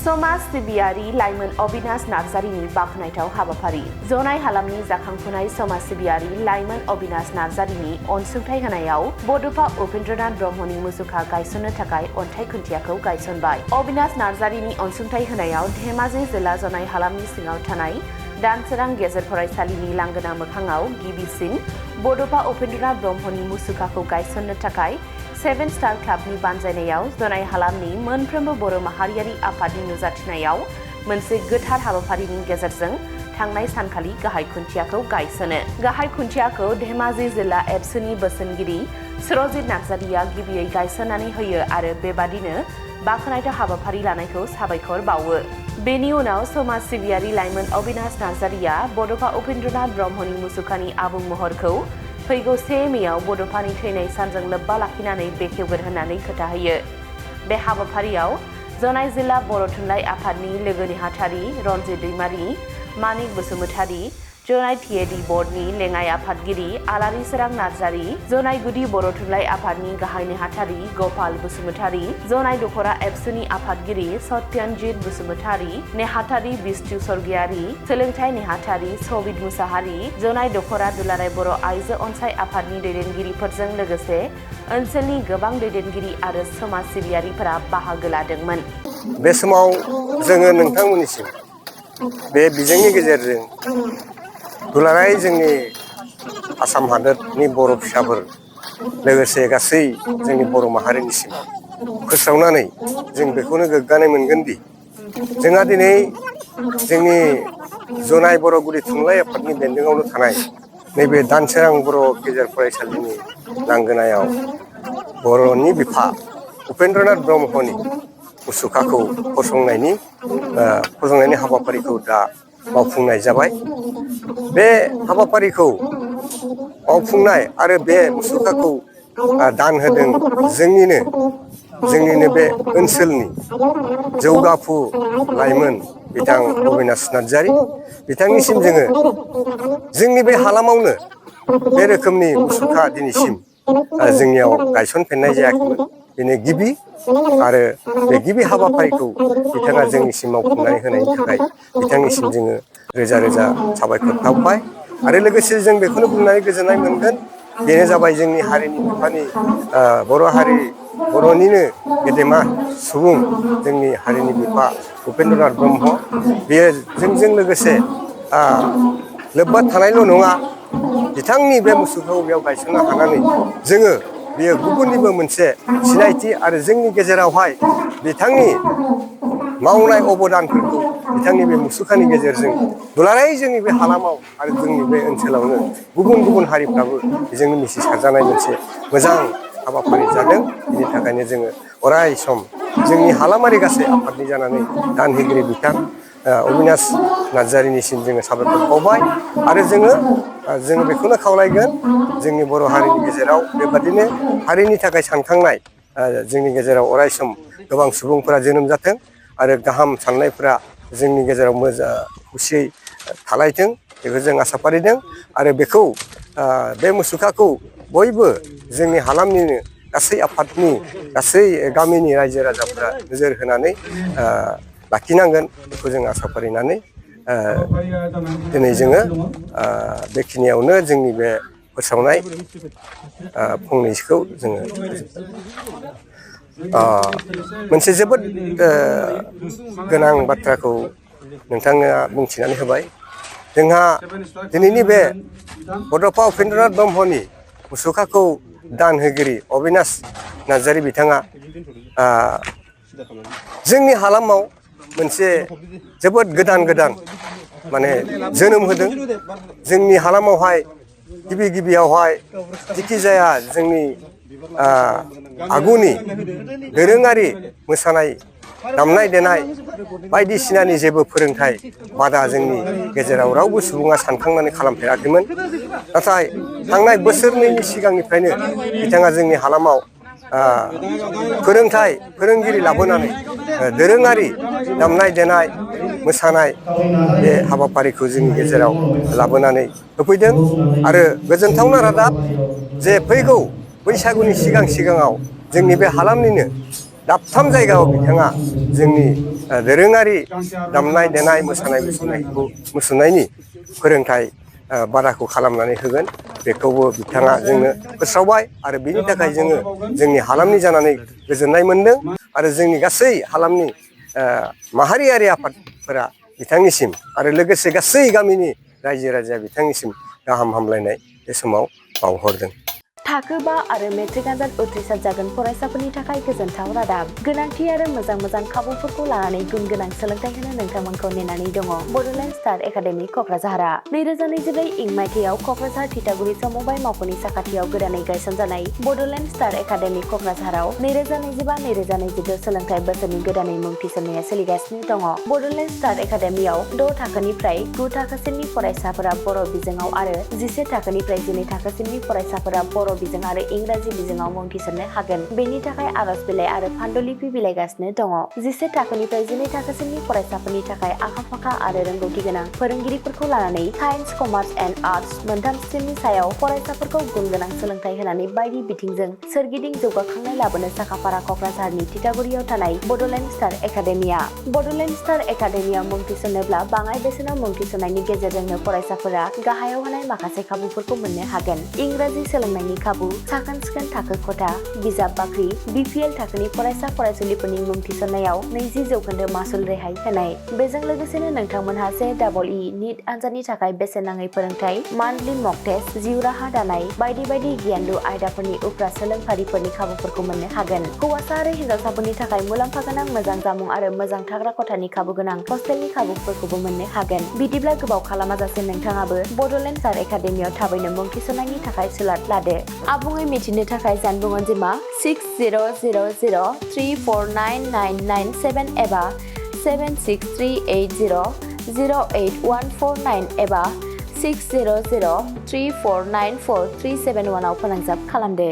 समाज सिबियारि लाइमोन अबिनाश नार्जारिनि बाख्नायथाव हाबाफारि जनाय हालामनि जाखांफुनाय समाज सिबियारि लाइमोन अबिनाश नार्जारिनि अनसुंथाइ होनायाव बड'फा उपेन्द्रनाथ ब्रह्मनि मुसुखा गायसननो थाखाय अन्थाइ खुन्थियाखौ गायसनबाय। अबिनाश नार्जारिनि अनसुंथाइ होनायाव धेमाजि जिल्ला जनाय हालामनि सिङाव थानाय दानसोरां गेजेर फरायसालिनि लांगोना मोखाङाव गिबिसिन बड'फा उपेन्द्रनाथ ब्रह्मनि मुसुखाखौ गायसननो थाखाय 7 स्टार क्लाबनि बानजायनायाव जनाय हालामनि मोनफ्रोमबो बर' माहारियारि आफादनि नुजाथिनायाव मोनसे गोथार हाबाफारिनि गेजेरजों थांनाय सानखालि गाहाय खुन्थियाखौ गायसनो। गाहाय खुन्थियाखौ धेमाजि जिल्ला एबसुनि बोसोनगिरि सुरजित नार्जारिया गिबियै गायसननानै होयो आरो बेबादिनो बाख्नायथाव हाबाफारि लानायखौ साबायखर बावो। बेनि उनाव समाज सिबियारि लाइमोन अबिनाश नार्जारिया बड'फा उपेन्द्रनाथ ब्रह्मनि मुसुखानि आबुं महरखौ फैगौ 1 मेआव बड'फानि थैनाय सानजों लोब्बा लाखिनानै बेखेवगोन होननानै खोथा होयो। बे हाबाफारियाव जनाय जिल्ला बर' थुनलाइ आफादनि लोगो नेहाथारि रन्जित दैमारि, मानिक बसुमतारी, जनाय टिएडि बर्डनि लेङाइ आफादगिरि आलारि सोरां नार्जारि, जनाय गुदि बर' थुनलाइ आफादनि गाहाय नेहाथारि गपाल बसुमतारी, जनाय दखरा एबसुनि आफादगिरि सत्यनजित बसुमतारी, नेहाथारि बिष्टु सरगियारि, सोलोंथाइ नेहाथारि सबित मुसाहारि, जनाय दखरा दुलाराय बर' आइजो अनसाय आफादनि दैदेनगिरिफोरजों लोगोसे ओनसोलनि गोबां दैदेनगिरि आरो समाज सिबियारिफोरा बाहागो लादोंमोन। बे समाव जोङो नोंथांमोननिसिम बे बिजोंनि गेजेरजों दुलाराय जोंनि आसाम हादोरनि बर' फिसाफोर लोगोसे गासै जोंनि बर' माहारिनिसिम फोस्रावनानै जों बेखौनो गोग्गानाय मोनगोन दि जोंहा दिनै जोंनि जनाय बर' गुदि थुनलाइ आफादनि बेन्दोङावनो थानाय नैबे दानसोरां बर' गेजेर फरायसालिनि लांगोनायाव बर'नि बिफा उपेन्द्रनाथ ब्रह्मनि मुसुखाखौ फसंनायनि हाबाफारिखौ दा मावफुंनाय जाबाय। बे हाबाफारिखौ मावफुंनाय आरो बे मुसुखाखौ दान होदों जोंनिनो बे ओनसोलनि जौगाफु लाइमोन बिथां अबिनाश नार्जारि। बिथांनिसिम जोङो जोंनि बे हालामावनो बे रोखोमनि मुसुखा दिनैसिम जोंनियाव गायसनफेरनाय जायाखैमोन। बेनो गिबि आरो बे गिबि हाबाफारिखौ बिथाङा जोंनिसिम मावफुंनानै होनायनि थाखाय बिथांनिसिम जोङो रोजा रोजा साबायखर बावबाय आरो लोगोसे जों बेखौनो बुंनानै गोजोननाय मोनगोन। बेनो जाबाय जोंनि हारिनि बिफानि बर'निनो गेदेमा सुबुं जोंनि हारिनि बिफा उपेन्द्रनाथ ब्रह्म। बेयो जोंजों लोगोसे लोब्बा थानायल' नङा, बिथांनि बे मुसुखाखौ बेयाव गायसननो हानानै जोङो बेयो गुबुननिबो मोनसे सिनायथि आरो जोंनि गेजेरावहाय बिथांनि मावनाय अबदानफोरखौ बिथांनि बे मुसुखानि गेजेरजों दुलाराय जोंनि बे हालामाव आरो जोंनि बे ओनसोलावनो गुबुन गुबुन हारिफ्राबो बेजोंनो मिथिसारजानाय मोनसे मोजां हाबाफारि जादों। बिनि थाखायनो जोङो अराय सम जोंनि हालामारि गासै आफादनि जानानै दान होगिरि बिथां अबिनाश नार्जारिनिसिम जोङो साबायखर बावबाय आरो जोङो बेखौनो खावलायगोन जोंनि बर' हारिनि गेजेराव बेबादिनो हारिनि थाखाय सानखांनाय जोंनि गेजेराव अराय सम गोबां सुबुंफोरा जोनोम जाथों आरो गाहाम साननायफोरा जोंनि गेजेराव मोजां खौसेयै थालायथों, बेखौ जों आसा फारिदों। आरो बेखौ बे मुसुखाखौ बयबो जोंनि हालामनिनो गासै आफादनि गासै गामिनि रायजो राजाफोरा नोजोर होनानै लाखिनांगोन, बेखौ जों आसा फारिनानै दिनै जोङो बेखिनियावनो जोंनि बे फोसावनाय फंनैसोखौ जोङो मोनसे जोबोद गोनां बाथ्राखौ नोंथाङा बुंथिनानै होबाय। जोंहा दिनैनि बे बड'फा उपेन्द्रनाथ ब्रह्मनि मुसुखाखौ दान होगिरि अबिनाश नार्जारि बिथाङा जोंनि हालामाव मोनसे जोबोद गोदान माने जोनोम होदों। जोंनि हालामावहाय गिबियावहाय जिखि जाया जोंनि आगुनि दोरोङारि मोसानाय दामनाय देनाय बायदिसिनानि जेबो फोरोंथाइ बादा जोंनि गेजेराव रावबो सुबुङा सानखांनानै खालामफेराखैमोन। नाथाय थांनाय बोसोरनैनि सिगांनिफ्रायनो बिथाङा जोंनि हालामाव फोरोंगिरि लाबोनानै दोरोङारि दामनाय देनाय मोसानाय बे हाबाफारिखौ जोंनि गेजेराव लाबोनानै होफैदों। आरो गोजोनथावना रादाब जे फैगौ बैसागुनि सिगाङाव जोंनि बे हालामनिनो दाबथाम जायगायाव बिथाङा जोंनि दोरोङारि दामनाय देनाय मोसानाय मुसुरनायनि फोरोंथाइ बादाखौ खालामनानै होगोन बेखौबो बिथाङा जोंनो फोस्रावबाय आरो बिनि थाखाय जोङो जोंनि हालामनि जानानै गोजोननाय मोन्दों आरो जोंनि गासै हालामनि माहारियारि आफादफोरा बिथांनिसिम आरो लोगोसे गासै गामिनि रायजो राजाया बिथांनिसिम गाहाम हामलायनाय बे समाव बावहरदों। थाखो 5 आरो मेट्रिक आनजाद उथ्रिसार जागोन फरायसाफोरनि थाखाय गोजोनथाव रादाब। गोनांथि आरो मोजां खाबुफोरखौ लानानै गुन गोनां सोलोंथाइ होनो नोंथांमोनखौ नेनानै दङ बड'लेण्ड स्टार एकाडेमि क'क्राझारआ। 2024 इं मायथाइयाव क'क्राझार थिथागुरि समबाय मावख'नि साखाथियाव गोदानै गायसनजानाय बड'लेण्ड स्टार एकाडेमि क'क्राझाराव 2025-2026 सोलोंथाइ बोसोरनि गोदानै मुं थिसननाया सोलिगासिनो दङ। बड'लेण्ड स्टार एकाडेमियाव 6 थाखोनिफ्राय 9 थाखोसिमनि फरायसाफोरा बर' बिजोङाव आरो 11 थाखोनिफ्राय 12 थाखोसिमनि फरायसाफोरा बर' बिजों आरो इंराजि बिजोङाव मुं थिसननो हागोन। बेनि थाखाय आर'ज बिलाइ आरो फान्डुलिपि बिलाइगासिनो दङ। 11 थाखोनिफ्राय 12 थाखोसिमनि फरायसाफोरनि थाखाय आखा-फाखा आरो रोंगौथि गोनां फोरोंगिरिफोरखौ लानानै साइन्स, कमार्स एन्ड आर्टस मोनथाम स्ट्रिमनि सायाव फरायसाफोरखौ गुन गोनां सोलोंथाइ होनानै बायदि बिथिंजों सोरगिदिं जौगाखांनाय लाबोनो साखाफारा क'क्राझारनि थिथागुरियाव थानाय Bodoland Star Academia. Bodoland Star एकाडेमियाव मुं थिसननोब्ला बाङाइ बेसेनाव मुं थिसननायनि गेजेरजोंनो फरायसाफोरा गाहायाव होनाय माखासे खाबुफोरखौ मोननो हागोन। इंराजि सोलोंनायनि खाबु, साखोन-सिखोन थाखो खथा, बिजाब बाख्रि, BPL थाखोनि फरायसा फरायसुलिफोरनि मुं थिसननायाव 20% मासुल रेहाय होनाय। बेजों लोगोसेनो नोंथांमोनहा JEE नीट आनजादनि थाखाय बेसेन नाङै फोरोंथाइ, मान्थलि मक टेस्ट, जिउ राहा दानाय बायदि आयदाफोरनि उफ्रा सोलोंफारिफोरनि खाबुफोरखौ मोननो हागोन। हौवासा आरो हिन्जावसाफोरनि थाखाय मुलाम्फा गोनां मोजां जामुं आरो मोजां थाग्रा खथानि खाबु गोनां हस्टेलनि खाबुफोरखौबो मोननो हागोन। बिदिब्ला गोबाव खालामाजासे नोंथाङाबो बड'लेण्ड स्टार एकाडेमियाव थाबैनो मुं थिसननायनि थाखाय सुलाद लादो। आबुङै मिथिनो थाखाय जानबुं अनजिमा 6000349997 एबा 7638008149 एबा 6003494371 आव फोनांजाब खालामदो।